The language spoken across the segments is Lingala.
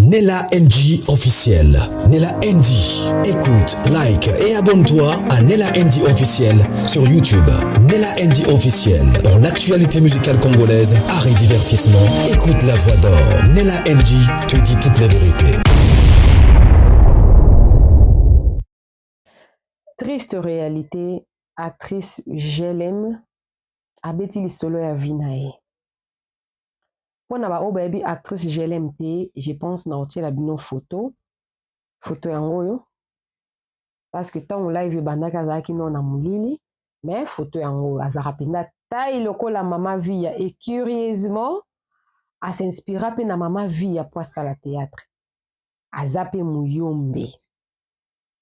Nella NG officiel. Nella NG. Écoute, like et abonne-toi à Nella NG officiel sur YouTube. Nella NG officiel. Pour l'actualité musicale congolaise, art et divertissement, écoute la voix d'or. Nella NG te dit toute la vérité. Triste réalité, actrice GLM abeti lisolo ya vie na ye. Mpo na baoyo bayebi actrice GLM te, je pense na otiela bino photo. Photo yango oyo. Parce que ntango live ebandaki azalaki no na molili, mais photo yango oyo azalaka mpenza taille lokola Mama Via et curieusement asinspira mpe na Mama Via po asala théâtre. Aza mpe muyombe.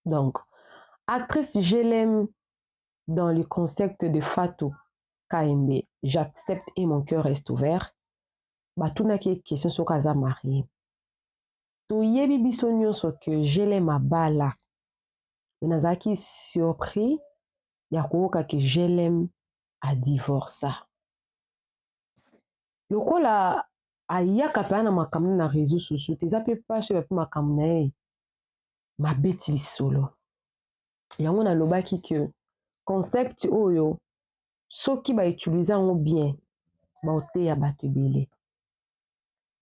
Donc, actrice GLM dans le concept de Fatou Kaembe, j'accepte et mon cœur reste ouvert. Batunaki ye question soki aza marié. Toyebi biso nyonso que GLM abala. Mais nazalaki surpris ya koyoka ke GLM adivorça. Lokola ayaka mpenza na makambo na réseaux sociaux te, eza mpe pasi oyo mpe makambo na ye mabeti lisolo. Yango nalobaki ke concept oyo soki bautilize yango bien, baoteya bato ebele.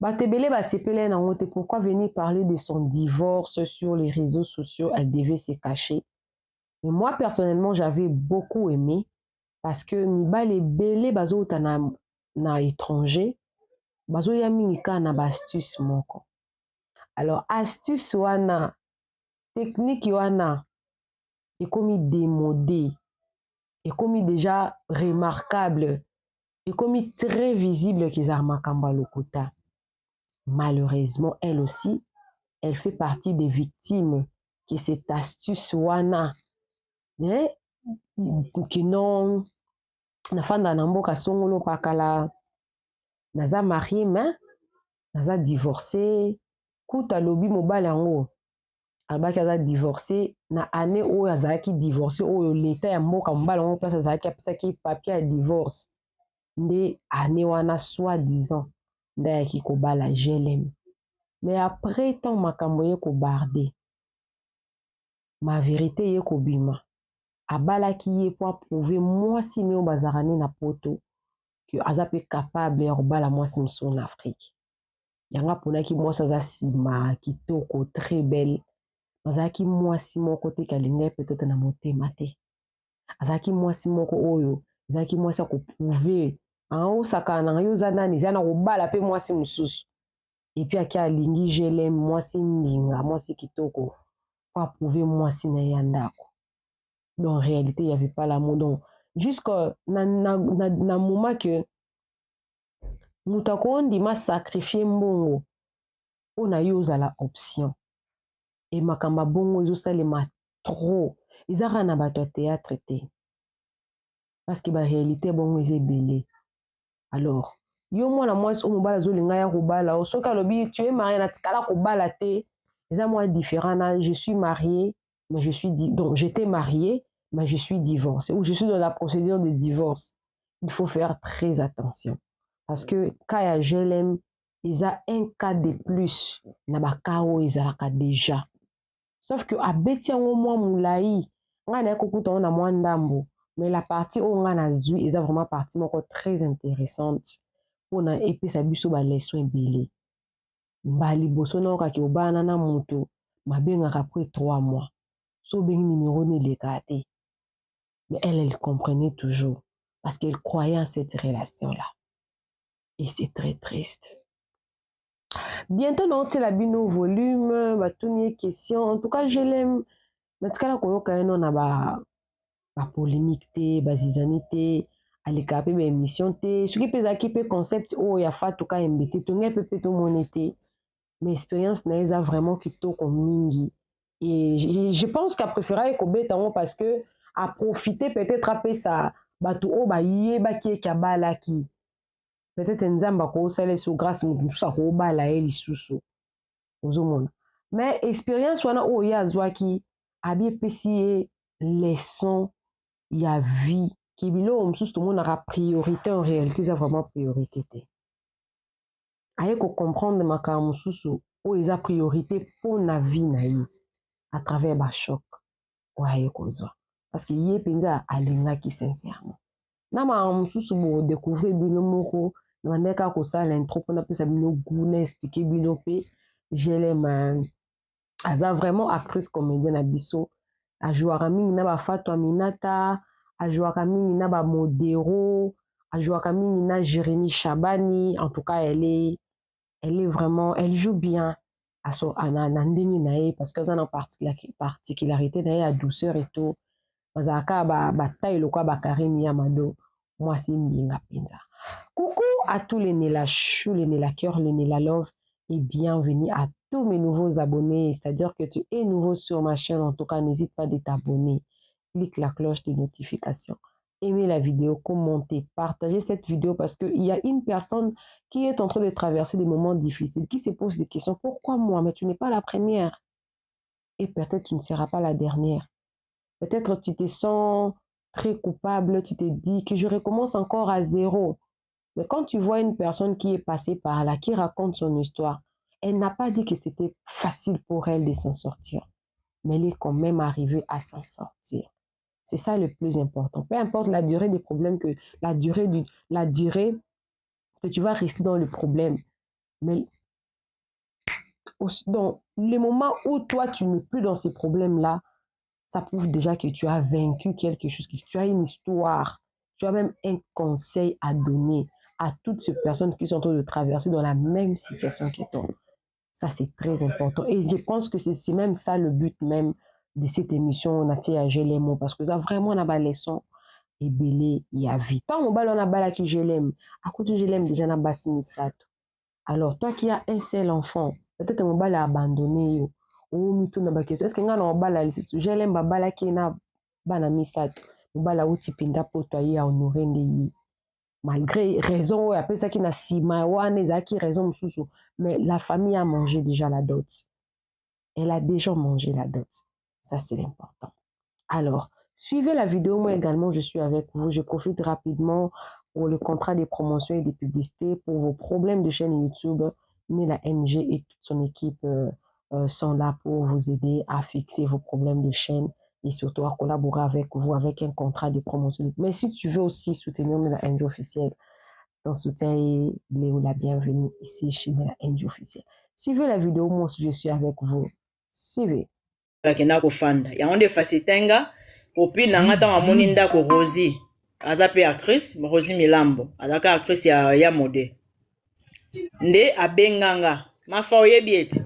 Bato ebele basepeli nango te. Pourquoi venir parler de son divorce sur les réseaux sociaux? Elle devait se cacher. Mais moi personnellement, j'avais beaucoup aimé parce que mibali ebele bazouta na étranger, bazoya mingi kaka na baastuce moko. Alors astuce wana, technique wana ekomi démodé, ekomi déjà remarquable, ekomi très visible kezala makambo ya lokuta. Malheureusement, elle aussi, elle fait partie des victimes que cette astuce wana, hein, que non, nafanda na mboka songolo pakala, naza marié mais naza divorcé. Kuta alobi mobali yango alobaki aza divorcé na année oyo azalaki divorcé, oyo leta ya mboka mobali yango place azalaki apesaki papier ya divorce, nde année wana soi-disant nde ayaki kobala GLM. Mais après, ntango makambo ye kobarde, ma vérité ye kobima, abalaki ye po aprouve mwasi ne oyo bazalaka ne na poto ke aza mpe capable ya kobala mwasi mosusu na Afrique. Yango aponaki mwasi aza nsima kitoko, très belle. Azalaki mwasi moko te ke alingai peut-être na motema te. Azalaki mwasi moko oyo ezalaki mwasi ya koprouve osakana na yo oza nani, eza na kobala mpe mwasi mosusu. Et puis ake alingi GLM, mwasi mbinga, mwasi kitoko, po aprouve mwasi na ye ya ndako. Donc en réalité, il y avait pas l'amour. Donc jusque na moment que moto akondima sacrifier mbongo mpo na yo ozala option. E makambo ya bongo ezosalema trop, eza kaka na bato ya théâtre te, parce que baréalité bongo eza ebele. Alors yo mwana mwasi oyo mobali azolinga ya kobala o, soki alobi tu es marié, natikala kobala te, eza mwa différent na je suis marié mais je suis, donc j'étais marié mais je suis divorcé ou je suis dans la procédure de divorce. Il faut faire très attention parce que cas ya GLM eza un cas de plus na bacas oyo ezalaka déjà, sauf que abeti yango mwa molai. Ngai naye kokuta yango na mwa ndambo, mais la partie oyo ngai nazwi eza vraiment partie moko très intéressante mpona epesa biso baleçon ebele. Mbala liboso nayokaki obana na moto mabengaka après 3 mois, so obengi numéro no elekaka te. Mais elle, elle comprenait toujours parce qu'elle croyait en cette relation là et c'est très triste. Bientôt naotiela bino volume batuni ye question. En tout cas, je l'aime, natikala koyoka ye no na bapolémique te, bazizani te, alekaka mpe baémission te. Soki mpe ezalaki mpe concept oyo ya Fatou Kayembe te, tongai mpe tomoni te. Mais expérience na ye eza vraiment kitoko mingi et je pense qu'apréféra ye kobeta yango parce que aprofite peut-être apesa bato oyo bayebaki eke abalaki. Peut-être Nzambe akosala eso grâce, moto mosusu akobala ye lisusu, ozomona. Mais expérience wana oyo ye azwaki, abi epesi ye leçon ya vie ke biloko mosusu tomonaka priorité, en réalité eza vraiment priorité te. Aye kocomprendre makambo mosusu. oyo eza priorité mpo na vie na ye à travers ba choc oyo aye kozwa parce que ye mpenza alingaki sincèrement. Na makambo mosusu bodécouvrir bino moko. Na bandaki kaka kosala intro mpona apesa bino goût na expliquer bino mpe GLM. Aza vraiment actrice comédien na biso. Ajouaka mingi na baFatou Aminata, ajouaka mingi na baModero, ajouaka mingi na Jérémy Chabani. En tout cas, elle est vraiment, elle joue bien aso na ndenge na ye, parce que aza na particularité na ye ya douceur et tout. Bazalaka bataille lokola baKarine ya Mado, mwasi mbinga mpenza. Coucou à tous les Nela Chou, les Nela Cœur, les Nela Love et bienvenue à tous mes nouveaux abonnés. C'est-à-dire que tu es nouveau sur ma chaîne, en tout cas, n'hésite pas de t'abonner. Clique la cloche de notification. Aimez la vidéo, commentez, partagez cette vidéo parce qu'il y a une personne qui est en train de traverser des moments difficiles, qui se pose des questions. Pourquoi moi? Mais tu n'es pas la première. Et peut-être tu ne seras pas la dernière. Peut-être tu te sens très coupable, tu te dis que je recommence encore à zéro. Mais quand tu vois une personne qui est passée par là, qui raconte son histoire, elle n'a pas dit que c'était facile pour elle de s'en sortir. Mais elle est quand même arrivée à s'en sortir. C'est ça le plus important. Peu importe la durée des problèmes, que la durée que tu vas rester dans le problème. Mais dans les moments où toi, tu n'es plus dans ces problèmes-là, ça prouve déjà que tu as vaincu quelque chose, que tu as une histoire, tu as même un conseil à donner à toutes ces personnes qui sont en train de traverser dans la même situation que toi. Ça, c'est très important. Et je pense que c'est même ça le but même de cette émission natia GLM, parce que ça vraiment na ba leçon ebele ya vie. Ntango mobali wana abalaki GLM, akuti GLM déjà na basi misato. Alors toi qui as un seul enfant, peut-être mobali abandonné yo, omituna baquestion: est-ce ngai na mobala lisusu? GLM babalaki ye na bana misato. Mobali awuti mpenza poto, aye ahonorer nde ye, malgré raison oyo apesaki na nsima wana ezalaki raison mosusu, mais la famille a mangé déjà la dot. Elle a déjà mangé la dot. Ça, c'est l'important. Alors, suivez la vidéo. Moi également, je suis avec vous. Je profite rapidement pour le contrat de promotion et de publicité pour vos problèmes de chaîne YouTube. Mais la NG et toute son équipe sont là pour vous aider à fixer vos problèmes de chaîne et surtout à collaborer avec vous avec un contrat de promotion. Mais si tu veux aussi soutenir la NG officielle, ton soutien est la bienvenue ici chez la NG officielle. Suivez la vidéo, moi aussi je suis avec vous. Suivez. Akenda kofanda yango nde facilité nga. Copine na nga, ntango amoni ndako, Rosie aza mpe actrice, Rosie Milambo azalaka actrice ya mode, nde abenganga: "Mafa, oyebi ete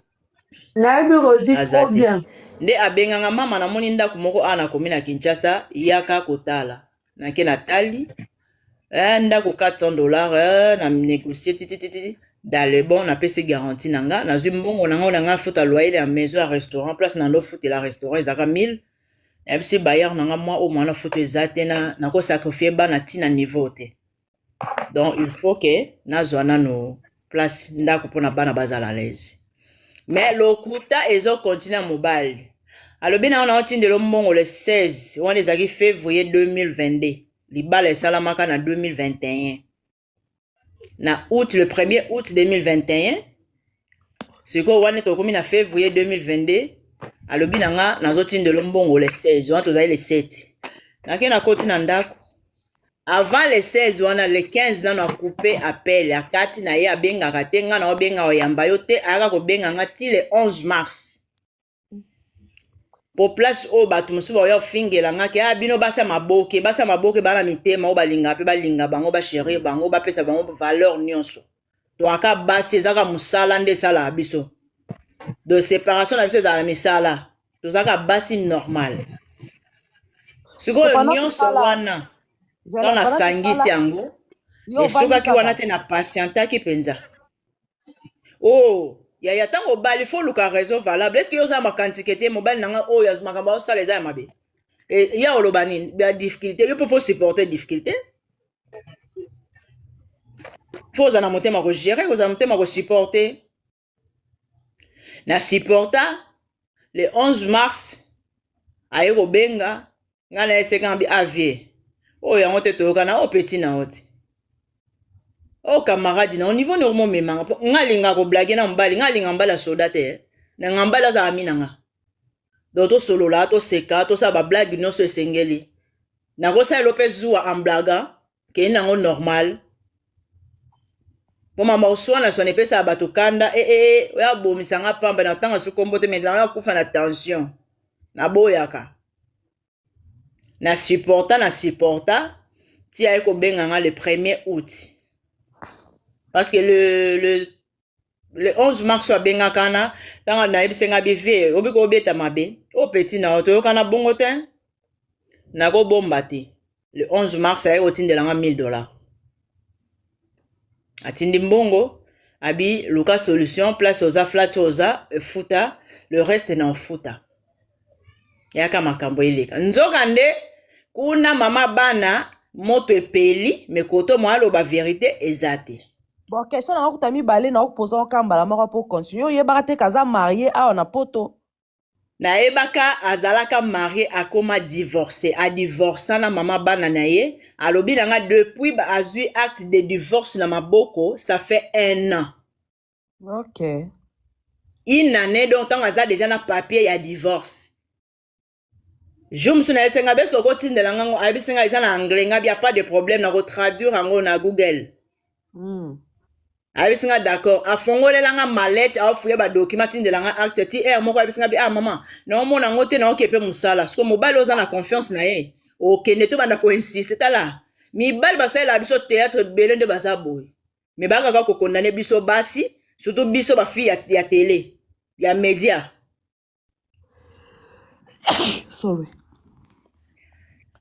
Nayebi Rosie aza trop te bien. Nde abenganga: "Mama, namoni ndako moko awa, nakomi na Kinshasa, yaka kotala." Nake, natali ndako 400 $. Na négocie titititi dans le bon, napesi garantie na nga, nazwi mbongo na nga na nga futa loyer ya maison ya restaurant. Place na ndo futela restaurant ezalaka 1000. Nayebisi bailleur na nga: mwa oyo mwana futa eza te, nakosacrifier bana ntina niveau te, donc il faut que nazwa nano place ndako mpona bana bazala à l'aise. Mais lokuta ezocontinuer. Mobali alobi na wana otindela mbongo le 16 wana, ezalaki février 2022. Libala esalamaka na 2021 na août, le 1er août 2021. Sikoyo wana tokomi na février 2022. Alobi na nga: "Nazotindela mbongo le 16 wana." Tozali le 7. Nake, nakoti na ndako avant le 16 wana, le 15 nano acouper appel, akati na ye, abengaka te. Nga na obenga, oyamba yo te. Ayaka kobenga nga ti le 11 mars po place oyo bato mosusu baoya ofingela nga ke: "Ah, bino basa maboke, basa maboke, bana mitema oyo balingaka mpe balinga bango, bachérir bango, bapesa bango valeur nyonso. Toaka basi, ezaka mosala nde esalaka biso de séparation na biso, ezala na misala, tozalaka basi normal." Sikoyo nyonso wana, ntango nasangisi yango, esukaki wana te. Na patientaki mpenza. Oh yaya, ntango obali, faut oluka raison valable. Est-ce yo oza makantike te? Mobali na nga oyo, makambo aosala eza ya mabe. Ya oloba nini ya difficulté, yo mpe faut supporter difficulté, faut ozala na motema kogérer, kozala motema kosupporter. Na supporta. Le 11 mars aye kobenga ngai na eseka bi avie oyo yango te, toyokana oyo petit na yo te. O camarade na au niveau nini okomomemanga mpo nga alingaka koblage na mobali, nga alinga mobali ya soda te eh. Na nga mobali azala ami na nga, donc tosolola, toseka, tosala bablague nyonso esengeli. Nakosalela mpe zuwa en blaga kei nango normal, mpo mama oswana swana epesaka bato kanda. E e e, oyo abomisa nga pamba na ntanga su kombo te, me nango akufa na tension. Naboyaka na supporta, na supporta ti aye kobenga nga le 1er août, parce que le 11 mars oyo abengaka na ntango nayebisi nga bivie obi kobeta mabe o petit na yo, toyokana bongo te, nakobomba te. Le 11 mars aye kotindela nga 1000 $. Atindi mbongo, abi luka solution, place oza, flat oza, futa le reste na ofuta. Yaka makambo eleka, nzoka nde kuna mama bana moto epeli me koto mo aloba vérité eza te. Bon, question nanga kuta mibale na okopoza oka mbala moko mpo continue. Oyebaka te kaza marié awa na Poto? Nayebaka azalaka marié, akoma divorcé, adivorça na mama bana na ye. Alobi na nga depuis azwi acte de divorce na maboko, ça fait un an. Une année, donc ntango aza déjà na papier ya divorce. Jour mosusu nayebisi nga beske okotindela ngango, ayebisi nga eza na anglais. Nga bia pas de problème, nakotraduire yango na Google. Ayebisi nga d'accord, afongolela nga mallette, aofuye badocument, atindela nga acte. Ti heure moko ayebisi nga bi: "Ah mama, naomona yango te, naoke mpe mosala." Siko mobali oza na confiance na ye, okende to banda koinsiste. Tala, mibali basalela biso théâtre ebele nde baza boye, me bakaka kokondane biso basi, surtout biso bafille ya télé, ya média. Sorry.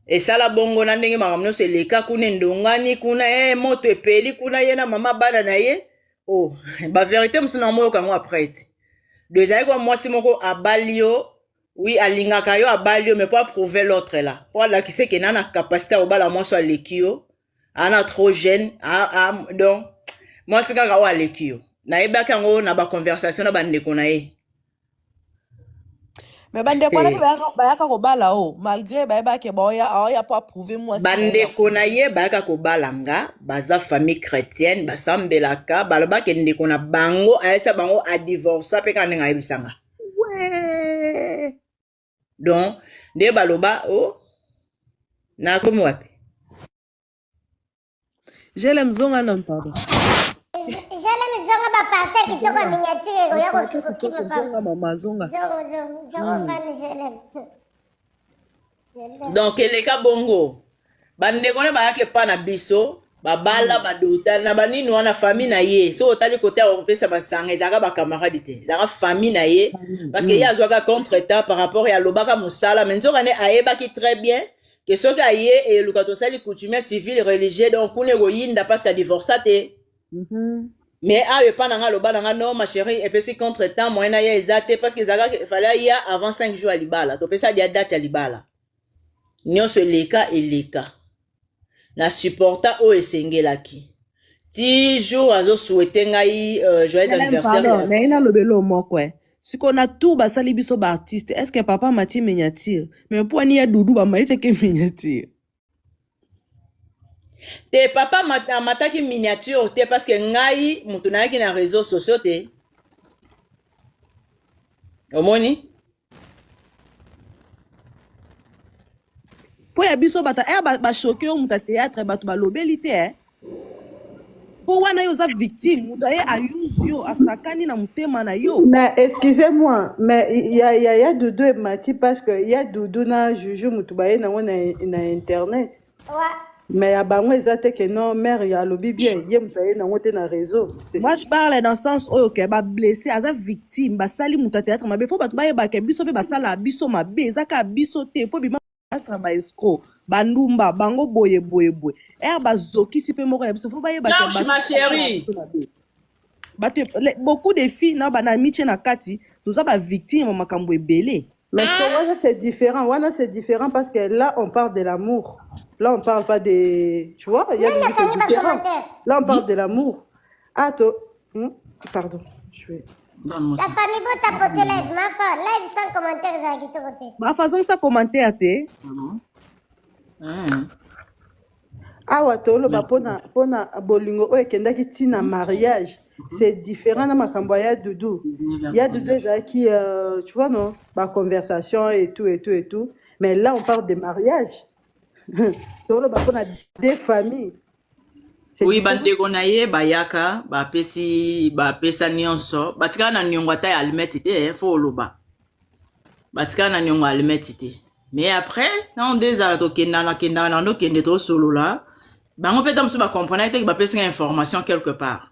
Esala bongo na ndenge makambo nyonso eleka kuna, endongani kuna, moto epeli kuna, ye na mama bana na ye. Oh, bavérité mosusu na moyoka yango après te. Do ezali kwa mwasi moko abali yo, oui, alingaka yo, abali yo, mais po approuver l'autre là, po alakisa eke na capacité ya kobala mwasi oyo aleki yo, ana trop jeune donc mwasi kaka oyo aleki yo. Nayebaki yango na baconversation na bandeko na ye. Me bandeko wana mpe bayaka kobala o malgré bayebaki baoya, aoya mpo approuve mwasi na ye na Bandeko na ye bayaka kobala nga, baza famille chrétienne, basambelaka. Balobaki ndeko na bango ayebisa bango adivorsa mpe kaka ndenge ayebisanga. Donc nde baloba o nakomi wapi? Jelem, zonga nano, pardon. Jelem, zonga, bapartie kitoko ya miniature ekoya kokima. Zonga mama, zonga. Zongo, zongo, zongo ngani, Jelem. Jelem. Donc eleka bongo, bandeko na bayaka epa na biso, babala, badota na banini wana, famille na ye. Soki otali kote ya kopesa masanga, ezalaka bacamarade te, ezalaka famille na ye, parce que ye azwaka contretemps par rapport ya alobaka mosala. Mais nzoka nde ayebaki très bien ke soki aye eluka tosali coutumier, civil, religieux, donc kuna ekoyinda parce que adivorça te. Mais awa epa na nga, aloba na nga: "Non ma chérie, epesi contretemps, moyen na ye eza te", parce que ezalaka fallait aya avant 5 jours ya libala. Topesa dia date ya libala, nyonso eleka, eleka na supporta oyo esengelaki ti jour azosouhaite ngai joyeux anniversaire. Pardon, naye nalobela o moko e sikoyo na tour basali biso baartiste. Est ce que papa matie miniature? Mais mpo ani ya Dudu bamaiteke miniature? Te, papa amataki miniature te, parce que ngai moto nayaki na réseau sociaux te, omoni. Mpo ya biso bato ere bashoke yo, moto ya théâtre, bato balobeli te eh. Mpo wana yo oza victime, moto aye ayuzi yo, asakani na motema na yo. Mais excusez-moi, mais il y a Doudou et Mati parce que il y a Doudou na Juju mutu baye nango na internet. Mais ya bango eza te que non, mère ya alobi bien, ye mutu aye nango te na réseau. Moi je parle dans le sens oyo ke bablessé aza victime, basali moto ya théâtre mabe. Fo bato bayebaka biso mpe basala biso mabe, eza kaka biso te. Mpo bima théâtre, baescroc, bandumba bango boye boye boye, ere bazokisi mpe moko na biso, fo bayebaka. Marche, ma chérie. Bato beaucoup de filles na bana mitie na kati, toza bavictime ya makambo ebele. Mais so, wana c'est différent, wana c'est différent parce que là on parle de l'amour. Là on parle pas de, tu vois, il y a Nani des c'est akangi différent. bacommentaire? Là on parle de l'amour. Ah to Pardon, je vais Donne-moi La ça. famille, botapote live. Mafa, live sans commentaire ezala kitoko te. Bafazongisa commentaire te. Ah bon? Ah. Awa toloba Merci. pona pona bolingo oyo ekendaki ti na mariage, c'est différent na makambo ya Doudou. Ya Doudou 19h39. ezalaki tu vois non, ba conversation et tout et tout et tout, mais là on parle de mariage. Toloba pona deux familles, c'est Oui, différent. bandeko na ye bayaka bapesi bapesa nyonso batikala na niongo ata ya alimeti te eh, fo oloba batikala na niongo ya alimeti te mais après ntango nde ezala tokendaka nakendaka na ndokende tosolola bango mpe ta mosusu bacomprenaki te bapesi nga information quelque part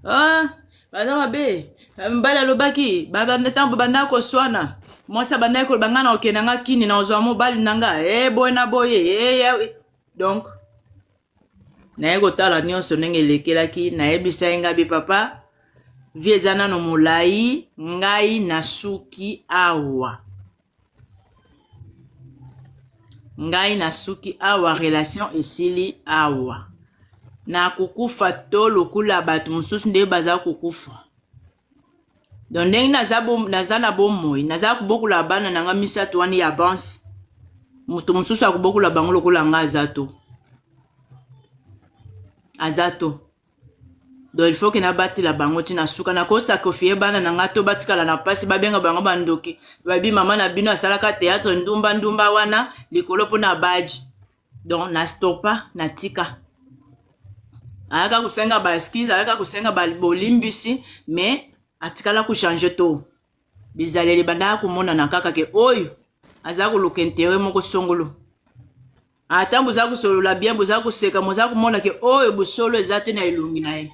ah, baza mabe mobali alobaki ntango babandaka koswana mwasi abandaki koloba ngai na okenda nga kini na ozwa mobali na nga e boye na boye e, donc naye kotala nyonso ndenge elekelaki nayebisa ye ngai bi papa vie eza nano molai ngai nasuki awa ngai nasuki awa relation esili awa nakokufa to lokola bato mosusu nde baza kokufa donc ndenge naza, bo, naza na bomoi naza kobokola bana na nga misato wana ya bansi moto mosusu akobokola bango lokola nga aza to aza to donc il faut ke nabatela bango ti na suka nakosakrifie bana na nga to batikala na mpasi babenga bango bandoki babi mama na bino asalaka théâtre ndumba ndumba wana likolo mpo na baji donc na stopa natika ayaka kosenga ba excuse ayaka kosenga ba bolimbisi mais atikala kochange to bizaleli ebandaka komonana kaka ke oyo aza koluka intere moko songolo ata boza kosolola bien boza koseka boza komona ke oyo bosolo eza te na elongi na ye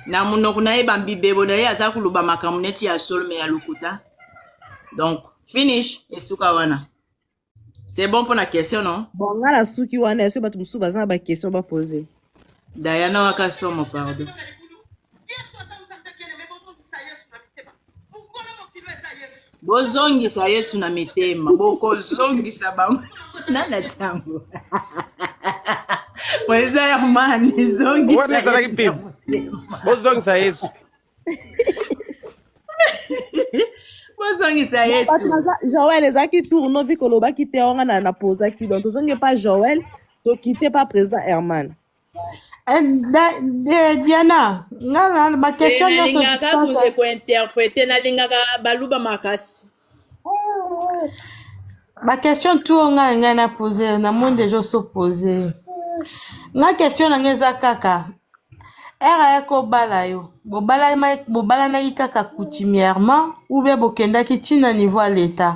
na monoko na ye bambibebo na ye aza koloba makambo neti ya solo me ya lokuta donc finish esuka wana C'est bon pour la question, non? Bon, nga na suki wana soki bato mosusu baza na ba question ba poser. Diana Wakasomo, pardon. Bozongisa Yesu na mitema, bokozongisa bango nana ntango. Président Herman, zongisa Wana ezalaki Yesu na pib. motema. Bozongisa Yesu. Bozongisa Bon, bato Yesu. baza Joël ezalaki tour no vi kolobaki te wana na napozaki donc tozongi epa Joël tokiti epa président Herman. Eh, Diana, nga na ba Eh, question nyonso nalingaka distance. kointerprete nalingaka baluba makasi Ba question tout oyo nga ngai na pose, na moni deja oso pose. Nga question na nga eza kaka ere aya kobala yo, bobalanaki kaka coutumièrement ou bien bokendaki ti na niveau ya l'etat?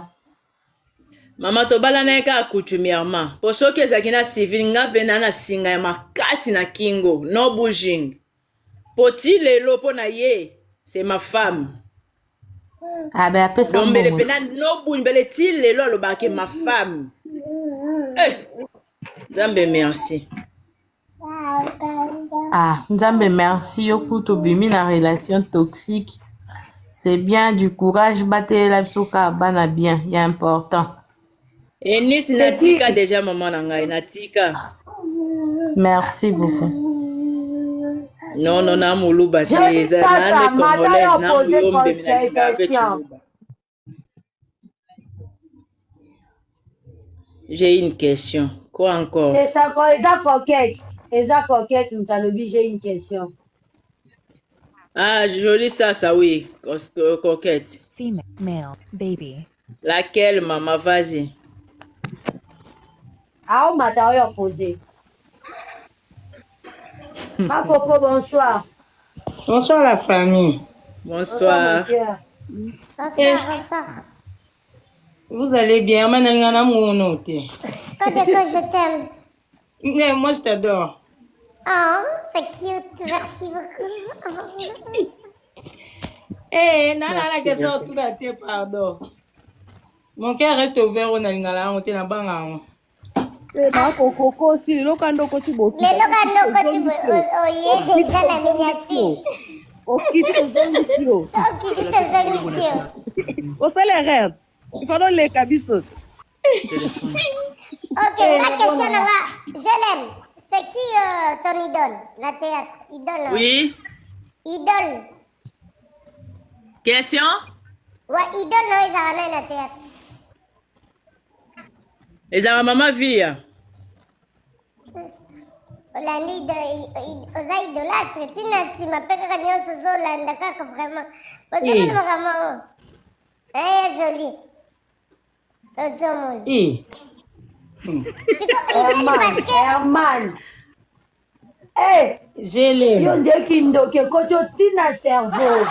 Mama tobalana ye kaka coutumièrement po soki ezalaki na civil nga mpe na na singa ya makasi na kingo no bouging po ti lelo mpo na ye c'est ma femme Ah ben apesa donc mbele mbongo. mpe na no bouge mbele ti lelo alobaka ke ma femme eh, nzambe merci Ah, Nzambe merci yo kutu obimi na relation toxique. C'est bien du courage batelela biso kaka bana bien, ya important. Enisi natika deja mama na ngai natika Merci beaucoup. non non na moluba te Jolie eza na Sasa, nde mata congolaise yo na pose muyombe me nalingaka mpe question. tshiluba j'ai une question quoi encore C'est ça, eza coquette. Eza coquette, moto alobi j'ai une question. Ah, jolie sasa, oui, coquette. Female, male, baby. Laquelle, maman, vas-y. Aomata oyo pose. Ma coco, bonsoir. Bonsoir la famille. Bonsoir, mon Bonsoir. cœur. Bonsoir, bonsoir. Vous allez bien? Manalingana mouno te. Kodeko, je t'aime. Mais moi je t'adore. Oh, c'est cute. Merci beaucoup. Eh, nana la Merci, question merci. tout la te pardon. Mon cœur reste ouvert on alingala yango te na banga yango. Eh, bakokoko osi lelo kanda okoti bokita Lelo okiti kanda okoti tozongisi yo oye okiti deja na tozongisi yo miniature. okiti tozongisi yo Okiti tozongisi yo. osala erreur ifana oleka biso Téléphone. Ok, Eh, la na question bona. na nga, je l'aime. C'est qui ton idole na théâtre? Idole na yo. Oui. Idole. Question? Ouais, idole na yo ezalaka nani na théâtre? Ezalaka mama Via. Olandi oza idolatre ti na nsima mpe kaka nyonso ozolanda kaka vraiment ozomona makambo yango ya joli ozomona Herman Eh, yo nde kindoki ekoti otina cerveau.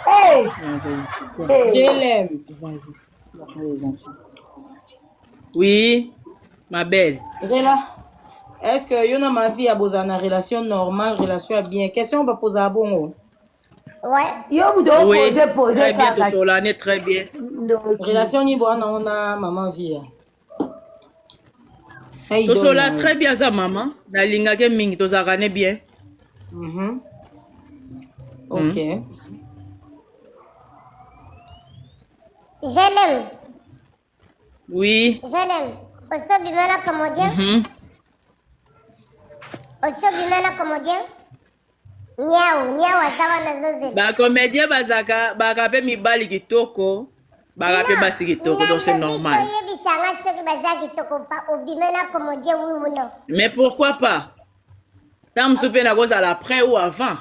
Eh, eh. Je l'aime. Oui, ma belle. Zela, est-ce que yo na ma vie ya bozala na relation normale, relation ya bien? Question ba bongo. Ouais. Yo moto Oui, opose pose très bien, kaka tosolane très bien. ndoki. Relation ni bwana ona maman vie. Na idole Tosola na yo. très bien aza mama. Nalingaki mingi tozalaka ne bien. Ok. Je l'aime. Oui. Je l'aime. Osobima na comédien. Osobima na comédien. Nyau, nyau aza wana azozela. Bacomédien bazalaka baka mpe mibali kitoko, baka mpe basi kitoko, donc c'est normal. Toyebisa nga soki baza kitoko pa obima na comédien oui ou non. Mais pourquoi pas? Ntango mosusu mpe nakozala après ou avant.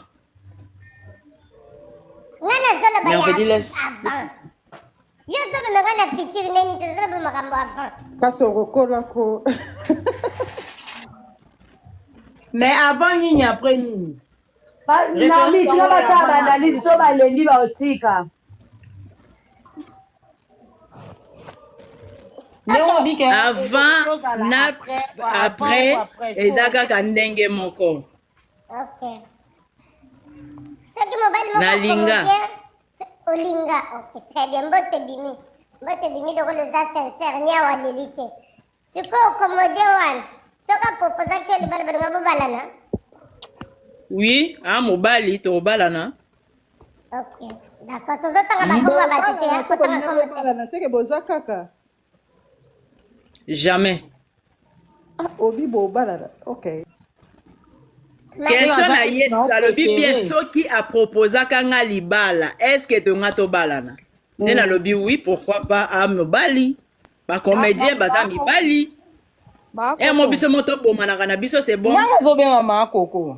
Nga nazoloba Mais on ya veut dire laisse. avant. Yo ozobima nga na futur neni tozoloba makambo avant. Kasi okokolako. Mais avant nini après nini? Naomi Référence tika yango ya basala avant na baanalyse après. so balembi baotika. Ndenge obi ke Avant tozala na après avant ou après après eza so kaka ndenge moko. Ok. Soki mobali moko Nalinga. comédien olinga. Ok, très bien. Mbote bimi. Mbote bimi lokola oza sincère nyau aleli te. Sikoyo comédien wana soki aproposaki yo libala balinga bobalana. Oui, ah mobali tokobalana. Ok, d'accord. Tozotanga bakombo ya bato te, Bobalana kotanga to bolinga kombo te. bobalana seke boza kaka. Jamais. Ah, obi bobalana. Ok. Question aza na ye na alobi bien préféré. soki aproposaka nga libala est-ce que tonga tobalana? Nde nalobi oui, pourquoi pas ah mobali. Bacomédien baza mibali. Eh mo Makoko. biso mo tobomanaka na biso c'est bon. Nanga azobenga mama koko.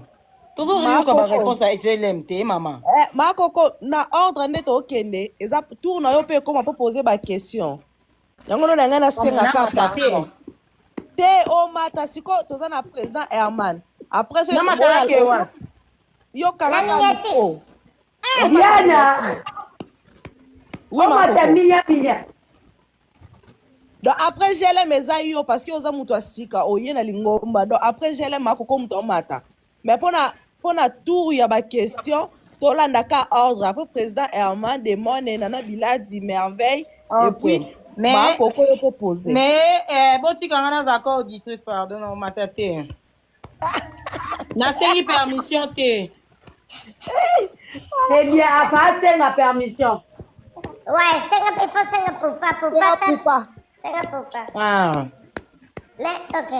Tozoyoka ba Makoko. réponse ya JLM te mama. Eh, makoko na ordre nde tokende eza tour na yo mpe ekoma mpo pose baquestion yango ndo na ngai nasengaka Namata te. pardon te omata sikoyo toza na président Herman après soki Namata oyo na kewa. yo kangaka Na miniature. micro omata Diana miniature oui omata makoko minya minya. Donc après GLM eza yo parce que oza moto ya sika oye na lingomba donc après GLM akoko moto omata mais mpona mpona tour ya baquestion tolandaka ordre après président Herman Demone Nana Biladi Merveille et Ok. puis Mais makoko yo mpo pose mais eh, botika nga nazalaka auditrice pardon na omata te. Nasengi permission te. C'est bien afa asenga permission. Ouais, senga, il faut senga poupa, poupa, tera ta, pupa senga poupa. Ah. Mais, ok.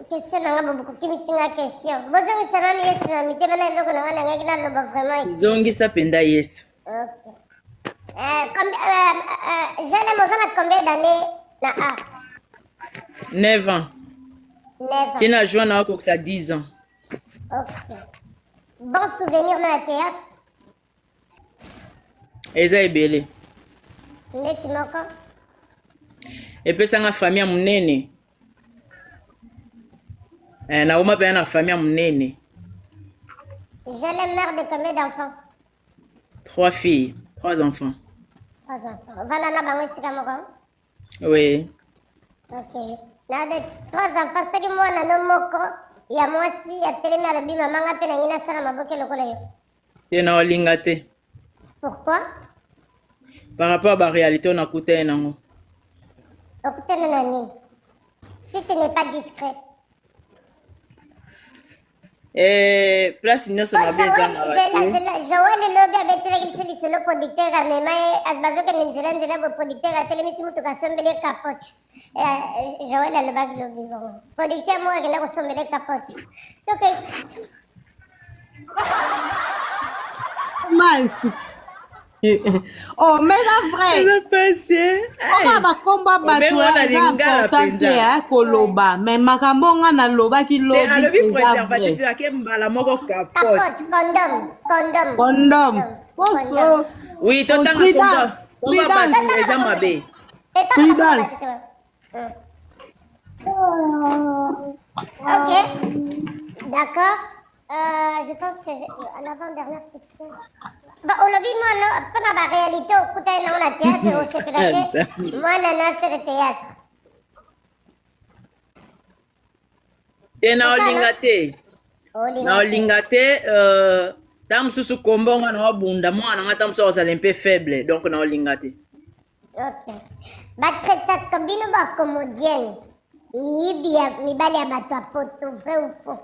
Question na nga bokokimisi nga question. Bozongisa nanu Yesu na mitema na eloko na nga nangaki naloba vraiment. Zongisa mpenza Yesu. Ok. Jeune oza na combien d'années na A? 9 ans. 9 ans. Tina juin na okokisa 10 ans. Ok. Bon souvenir na ya théâtre Eza ebele. ndeti moko. Epesanga famille ya monene. Eh, nakoma mpenza na famille ya monene. Jeune mère de combien d'enfants? Trois filles, trois enfants. Trois enfants. Ovanda na bango esika moko? Oui. Ok. Na de trois enfants soki mwana no moko ya mwasi atelemi alobi mama nga mpe nangi nasala maboke lokola yo. Te na olinga te. Pourquoi? Par rapport à ba réalité oyo nakutani nango. Okutana na nini? Si ce n'est pas discret. Eh, place nyonso mabe ezangaka te. Zela, Joël elobi abetelaki biso lisolo producteur amema ye bazokende nzela nzela bo producteur atelemisi motuka asombeli ye capote. Joël alobaki lobi bongo. Producteur moko akenda kosombela ye capote. Donc Mal. Oh, mais eza vrai. Eza pasi eh. Oka bakombo ya bato Obengi wana eza lingala important te mpenza. eh, koloba mais makambo nga nalobaki Te lobi alobi eza préservatif vrai. te ake mbala moko capote. Capote, condom, condom. Condom. Faut, Condom. faut, Oui, faut totanga kombo prudence, kombo ya prudence, bato eza mabe. prudence. Ok, d'accord. Euh, je pense que je- l'avant-dernière question. Ba olobi mwana mpona ba réalité okutani nango na théâtre osepela te mwana nasele théâtre. Te na olinga te. Na olinga te euh, ta mosusu kombo nga na wabunda mwana nga ta mosusu akozala un peu faible donc na olinga te. Ok. Batraitaka bino ba comodienne miyibi ya mibali ya bato ya poto vrai ou faux?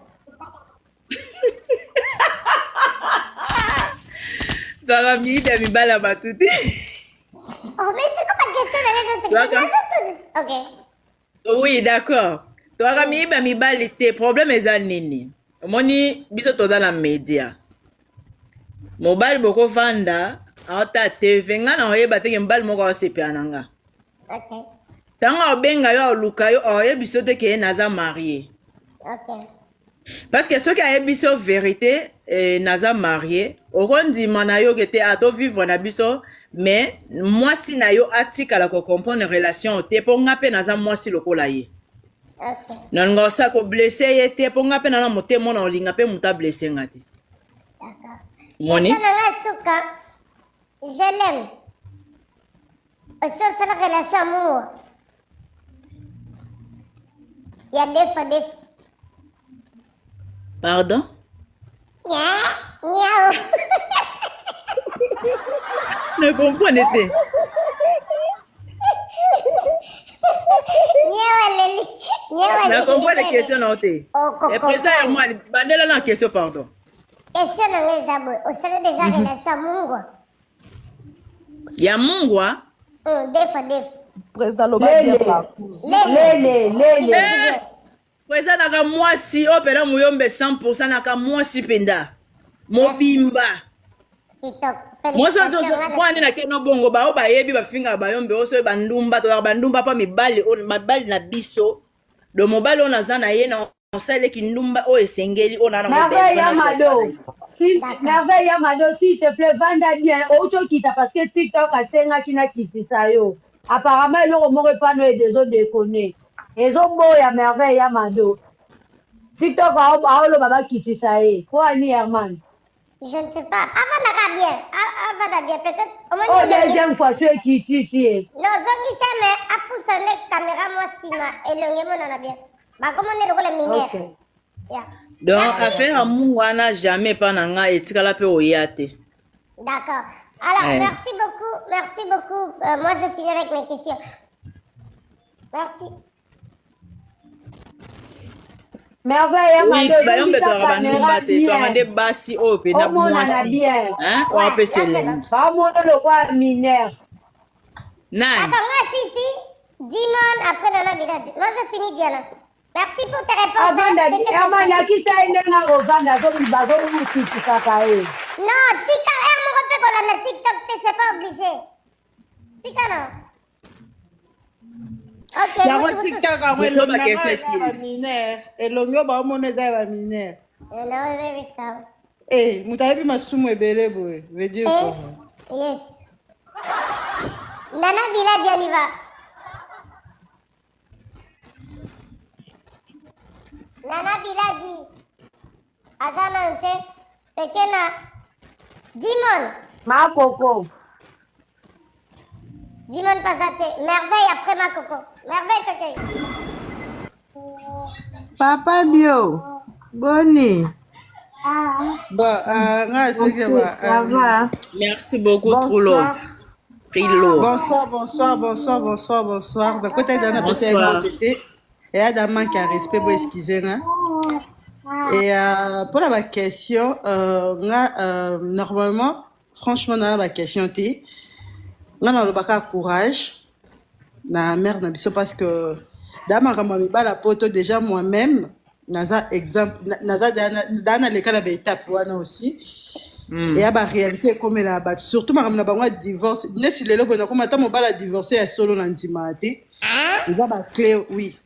Tozalaka miyibi ya mibali ya bato te. Oh, mais c'est comme question na ngai Toyaka- Ok. Oui, d'accord. Toyaka miyibi ya mibali te. Problème eza nini? Omoni biso toza na media. Mobali bokovanda aota TV nga na oyeba te ke mobali moko aosepela na nga. Ok. Tango abenga yo aluka yo aoyebi so te ke naza marie. Ok. Parce que soki ayebi so verite eh, naza marie okondima na yo ke te ah, to vivre na biso mais mwasi na yo atikala ko comprendre relation te mpo nga mpe naza mwasi lokola ye. Ok. Nalinga osala koblesse ye te mpo nga mpe na na motema na olinga mpe moto ablesse nga te. D'accord. Moni? Question na ngai suka. Je l'aime. Osi osala relation amour ya deux fois deux fois. Pardon? Nya, nyao. Na comprendre te. Nyao aleli. Nyao Na aleli. comprendre question na yo te. Oko Eh, président ya mwali bandela na question pardon. Question na ngai eza boye. Osala déjà relation amour. Ya mungwa Deux fois deux fois. Président loba bien Lele. partout. Lele, lele. Eh, président naka mwasi oyo mpena muyombe 100% naka mwasi mpenza mobimba Kitoko. mwasi oyo Félicitations, nga na- mwana nake no bongo bao bayebi bafingaka bayombe oyo soki bandumba tozalaka bandumba mpa mibali oyo mibali na biso do mobali oyo naza na ye na osaleki ndumba oyo esengeli oyo naa nango Merveille besoin ya nazwa Mado. epa na ye. S'il- Merveille ya Mado, s'il te plaît, vanda bien. Outi okita parce que TikTok asengaki nakitisa yo. Apparemment eloko moko epano ede ezodekone. Ezoboya Merveille ya Mado. TikTok aoloba bakitisa ye. Po ani Herman? Je ne sais pas. Avandaka bien. Avanda bien. Peut-être. Omoni Oh, elongi. deuxième fois so ekitisi ye. Non, zongisa mais apusa nde caméra mwa nsima elongi emonana bien. Bakomona lokola mineur. Ok. Yeah. Donc Merci. affaire ya mungu wana jamais epa na nga etikala mpe oya te. D'accord. Alors, Eh. merci beaucoup. Merci beaucoup. Euh, moi, je finis avec mes questions. Merci. Merveille ya Oui, Mado, bayombe zongisa tozalaka caméra bandumba te tozalaka bien. nde basi oyo mpenza Omonana mwasi bien. hein, oyo Ouais, apesa là, c'est bon. elengi Baomona lokola mineur. nani Attends, moi, si, si. Dimon, après Nana Bilad. Moi, je finis, Diana. Merci pour tes réponses. hein. Avanda C'était Herman facile. lakisa ye ndenge akovanda azokitisaka ye. Non, tika, eh, mon repère qu'on a TikTok, c'est pas obligé. Tika, non. Ok, yango mutu, mutu. tiktok yango Moto elongi nango bakesa eza ya esili baminere elongi oyo baomona eza ya baminere Non, j'ai vu ça. e moto ayebi masumu ebele boye veut dire Eh, quoi yes. Nana Bilad, on y va. Nana Biladi, aza nanu te, peke na Dimon. Makoko. Dimon paza te. Merveille après ma coco. Merveille peke. Papa Bio, boni. Bon, euh, nga soki Ok, ba ça euh, va. merci beaucoup true love bonsoir True love bonsoir bonsoir bonsoir bonsoir bonsoir donc kota eda napesa ye bonsoir mbote te eya da manque ya respect bo excuse nga et euh, mpona baquestion euh, nga euh, normalement franchement naa na baquestion te nga nalobaka courage na mère na biso parce que da makambo ya mibala poto déjà moi-même naza exemple naza daa naleka na baétape wana aussi. Eya baréalité ekomela bato, surtout makambo na bango ya divorce. Neti lelo boye nakoma, ata mobali adivorce ya solo na ndimaka te. Eza baclé, oui.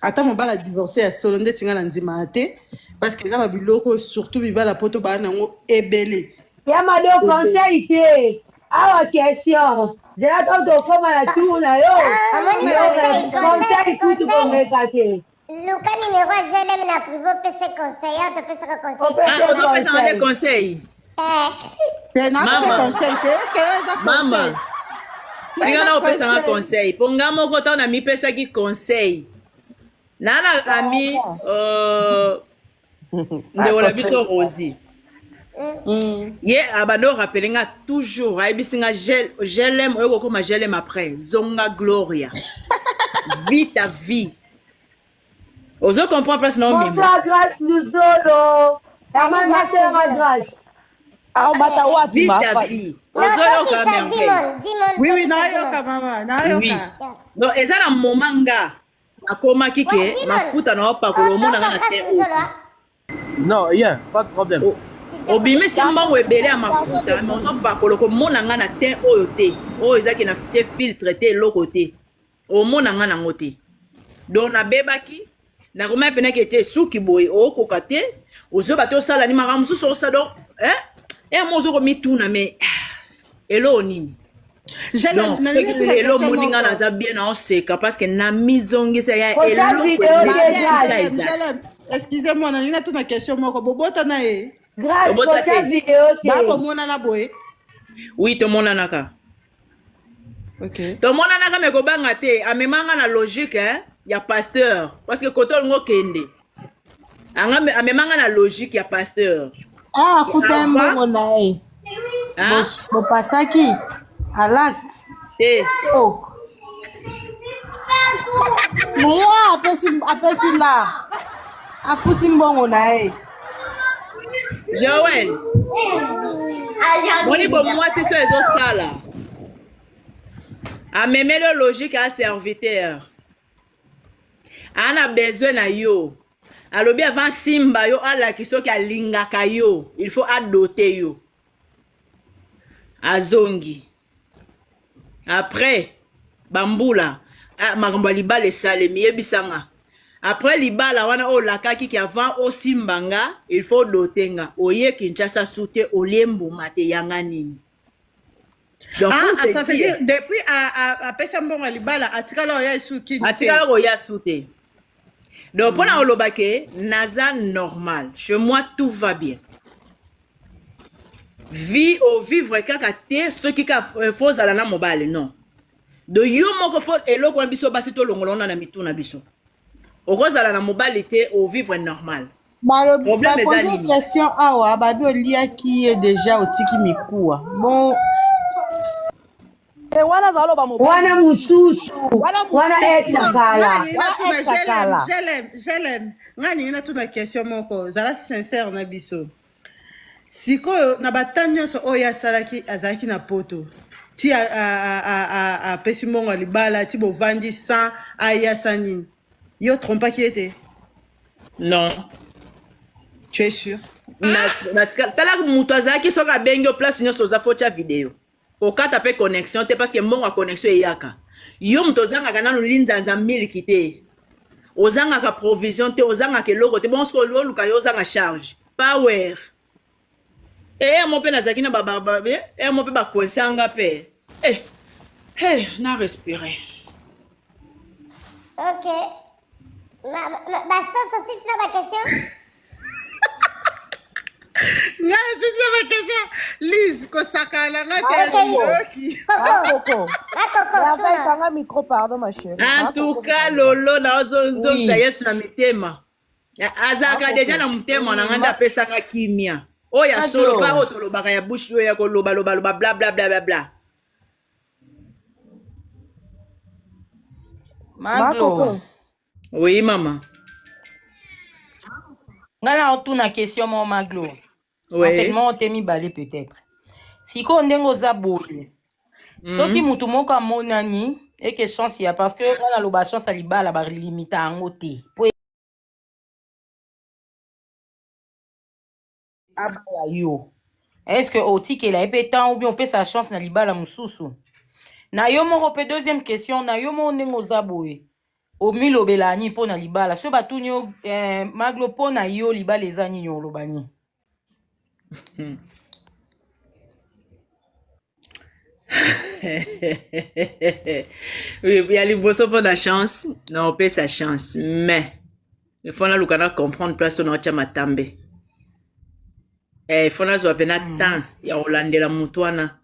Ata mobali adivorce ya solo, ndeti nga na ndimaka te, parce que eza babiloko, surtout mibala poto baa nango ebele. Ya Mado, conseil te awa, question. Zela to tokóma na tour na yo. Omoni, Yo, conseil, conseil kutu conseil. Komeka te. Luka numéro ya GLM na privé, opesa conseil awa, topesaka conseil. Opesa. Ah, ozopesanga nde conseil? Eh. Te, napesa Mama. conseil te. Est-ce oyo eza Mama. conseil? Tika na opesanga conseil. conseil, mpo nga moko ntango namipesaki conseil naa na ami ndeko na biso Rosi, ye abandi orappeler nga toujours, ayebisi nga: "GLM oyo kokoma GLM après zonga Gloria, vie ta vie." Ozo comprendre place na omema. Bonsoir Grâce Luzolo. Salut, Ma Grâce sœur Luzolo. Grâce. Aomata wapi? Vie ta Mafa vie. Non, Ozoyoka tokisa merveille? Dimon, Dimon. Oui, Tokisa. Nayoka mama, nayoka. Oui, donc eza na moment nga nakomaki ke Ouais, Dimon. mafuta na opakola, omonanga na Grâce te. Luzolo, ah. Non, rien, pas de problème. Obimisi mbongo ebele ya mafuta, mais ozopakola, komona nga na te oyo te, oyo ezaki na tie filtre te, eloko te, omona nga nango te. Donc nabebaki, nakomaki mpenaki ete suki boye okoka te, ozoba te, osala ni makambo mosusu osala. Donc eh, mo ozokomituna, mais eloko nini? Donc soki lelo omoni nga naza bien, naoseka parce que namizongisa ya Kotia eloko video te, esika Grâce. eza. Excusez moi, nalingi natuna question moko. Bobota na ye? Grâce, Tobota kotia te. video te. Babomonana boye? Oui, tomonanaka. Ok. Tomonanaka, me kobanga te, amemanga na logique, hein, ya pasteur, parce que kote olingo okende, amemanga na logique ya pasteur. Ah, afuta ye Avant, mbongo na ye. Hein? Bopasaki à l'acte? Te. Oh. Mais ye apesi lar, afuti mbongo na ye. Joel, moni bo mwasi so ezosala, amemeli yo logique ya serviteur, ana besoin na yo. Alobi avant simba yo, alaki soki alingaka yo, il faut adote yo. Azongi après bambula, ah, makambo ya libala esalemi. Yebisanga, après libala wana oyo olakaki ki avant osimba nga, il faut odote nga, oye Kinshasa su te, olie mbuma te, yanga nini? Donc, Ah, pour te ça veut dire, dire depuis apesa mbongo ya libala, atikala oya esuki te? Atikala koya su te. Donc mpona koloba ke naza normal, chez moi tout va bien. Vie ovivre kaka te soki ka faut ozala na mobali, non. De yo moko, faut eloko wana biso basi tolongola wana na mitu na biso. Okozala na mobali te, ovivre normal. Balobi Problème eza bapose nini? question awa, babi oliaki ye déjà, otiki mikuwa bon. Te, wana azaloba mobali. Wana mosusu. Wana Wana mosusu. ex ya kala. Wana ex ya kala. Jelem, Jelem, ngai ningi natuna question moko, zala sincère na biso. Sikoyo na batan nyonso oyo asalaki, azalaki na poto ti apesi mbongo ya libala, ti bovandi sans ayasa nini, yo trompaki ye te? Non. Tu es sûr? Tala, moto azalaki, soki abengi yo, place nyonso oza, faut tia video, kokata mpe connexion te, parce que mbongo ya connexion eyaka. Yo moto ozangaka nanu linzanza miliki te, ozangaka provision te, ozangaka eloko te. Bongo soki oluka yo ozanga charge power eya mo mpe nazalaki na eya mo mpe bakoinsanga mpe eh, hey, na respire. Ok. Basoso sisi na baquestion. Ngai natisi baquestion, Lise, kosakana nga te. Yoki. Koko. Bakoko. Merveille, kanga micro, pardon ma chérie. En tout cas, lolo naozongisa Yesu na mitema, azalaka déjà na motema na ngai, nde apesanga kimia oyo ya solo, pa oyo tolobaka ya bouche, oyo ya kolobalobaloba bla bla bla bla bla. Maglo. Oui, mama. Ngai na otuna question moko, Maglo. Oui. En fait, moko te, mibale peut-être. Sikoyo ndenge oza boye, soki mutu moko amonani eke chance ya, parce que nga naloba chance ya libala balimita yango te po abala yo. Est-ce que otikela ye mpe temps ou bien opesa chance na libala mosusu? Na yo moko mpe deuxième question, na yo moko ndenge oza boye, omilobela nini mpo na libala? Soki batuni yo eh, Maglo, mpo na yo libala eza nini, oloba nini? Oui, ya liboso mpo na chance na opesa chance mais il faut naluka na comprendre place oyo naotya matambe eh, il faut nazwa mpena temps ya kolandela motu wana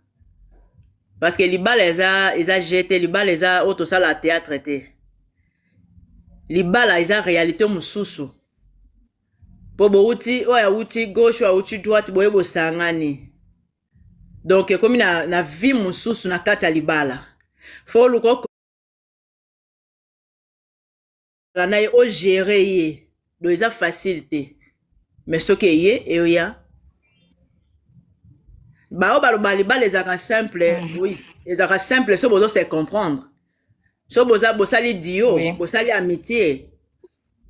parce que libala eza eza jeu te libala eza oyo tosala théâtre te libala eza réalité mosusu mpo bowuti oyo awuti gauche oyo awuti droite boye bosangani donc ekomi na, na vie mosusu na kati ya libala fo oluka okola na ye ogere ye donc eza facile te mais soki eye eya baoyo baloba libala ezalaka simple mm. oui ezalaka simple so bozo se comprendre so boza bosali dio oui. bosali amitié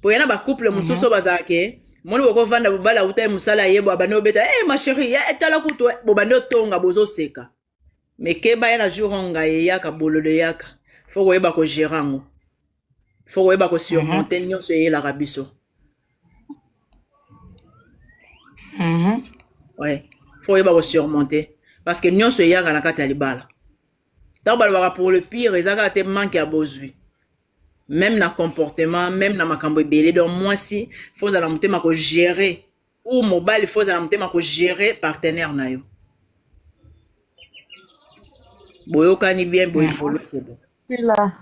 po ya na bacouple mosusu oyo bazalaka ke moni bokovanda bobali awuta ye mosala ye bo abandi obeta e ma chérie ya tala kutu eh, bobandi otonga bozoseka me keba ya na jour oyo ngai eyaka bololo eyaka fo koyeba kogere yango fo koyeba kosurmonte nyonso eyelaka biso ouais fo koyeba kosurmonte parce que nyonso eyaka na kati ya libala ntango balobaka pour le pire eza kaka te manque ya bozwi meme na comportement meme na makambo ebele donc mwasi fo ozala motema ko gérer ou mobali fo ozala motema ko gérer partenaire na yo boyokani bien bo évolue c'est bon Là.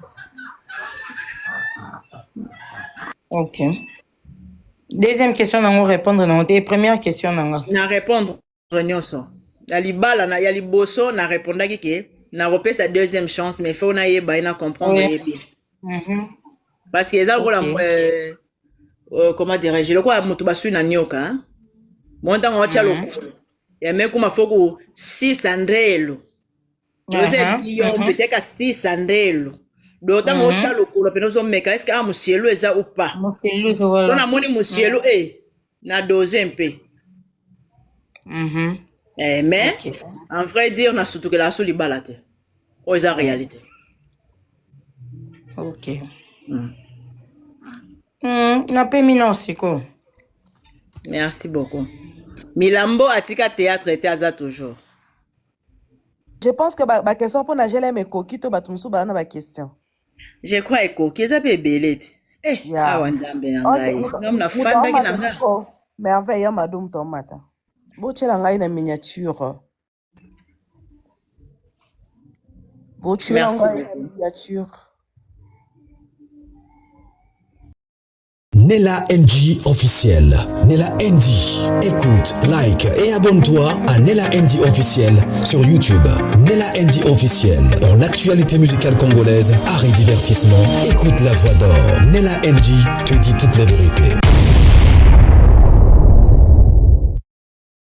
Ok. Deuxième question nango répondre nango te. Première question nanga. Na répondre nyonso ya libala na ya liboso na répondaki ke nakopesa deuxième chance mais faut nayeba ye na comprendre ye bien mm -hmm. parce que eza lokola okay. euh, euh, comment dirais-je lokola moto baswi na nioka mo ntango otya mm -hmm. lokolo ya me kuma fo kosisa ndelo toza ebiki yo mpe teka sisa ndelo do ntango otya lokolo mpena ozomeka eske a musielu eza ou pas to namoni musielu e na dose mpe mm -hmm. eh, mais okay. en vrai dire nasutukelaka so libala te oyo eza réalité ok mm. Mm, napemi nao sikoyo merci beaucoup milambo atika théâtre te aza toujours Je pense que ba, ba question mpo na GLM ekoki to bato mosusu baza na ba question. Je crois ekoki eza mpe ebele te. Eh, Yeah. awa nzambe na Ok, ngai. moto Ngam moto nafandaki na aomata nga. siko merveille ya mado moto aomata. Botyela ngai na miniature. Botyela Merci ngai na beaucoup. miniature. Nella NG officiel. Nella NG. Écoute, like et abonne-toi à Nella NG officiel sur YouTube. Nella NG officiel. Pour l'actualité musicale congolaise, art et divertissement, écoute la voix d'or. Nella NG te dit toute la vérité.